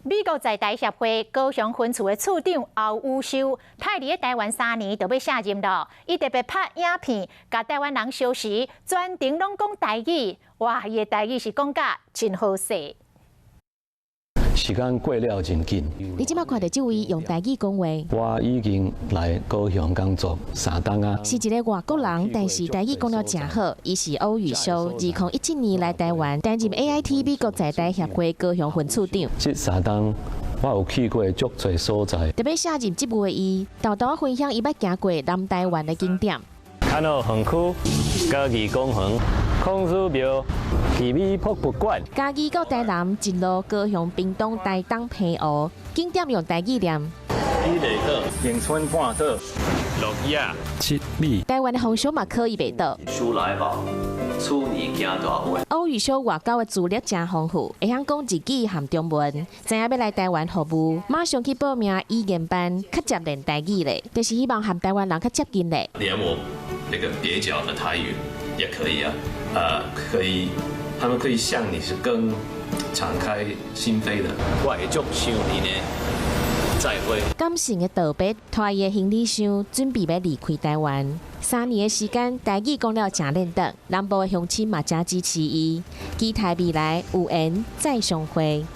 美國在台協會高雄分處的處長歐宇修，待佇台灣3年就欲卸任囉。伊特別拍影片，共台灣人相識，全程攏講台語。哇，伊的台語是講甲真好勢。時間過了真緊。你這擺看著這位用台語講話，我已經來高雄工作3冬啊。是一个外國人，但是台語講了誠好。伊是歐宇修，2017年來台灣擔任 AIT 美國在台協會高雄分處長。這3冬我有去過足濟所在。特別卸任職務的伊，沓沓分享伊捌行過南台灣的景點。崁仔園區、嘉義公園、孔子廟、奇美博物館。嘉義到台南一路高雄、屏東、台東、澎湖，景點用台語念。美麗島、恆春半島、鹿野、七美。台灣的風俗嘛可以袂倒。數來寶，處女行大運。歐宇修外交的資歷誠豐富，會曉講日語和中文，知影欲來台灣服務，馬上去報名語言班，較捷練台語咧，就是希望和台灣人較接近咧。連我那個蹩腳的台語也可以啊，可以，他們可以向你是更敞開心扉的。我會足想你呢，再會。感性的道別，拖伊的行李箱，準備欲離開台灣。3年的時間，台語講了誠練得，南部的鄉親嘛誠支持伊，期待未來有緣再相會。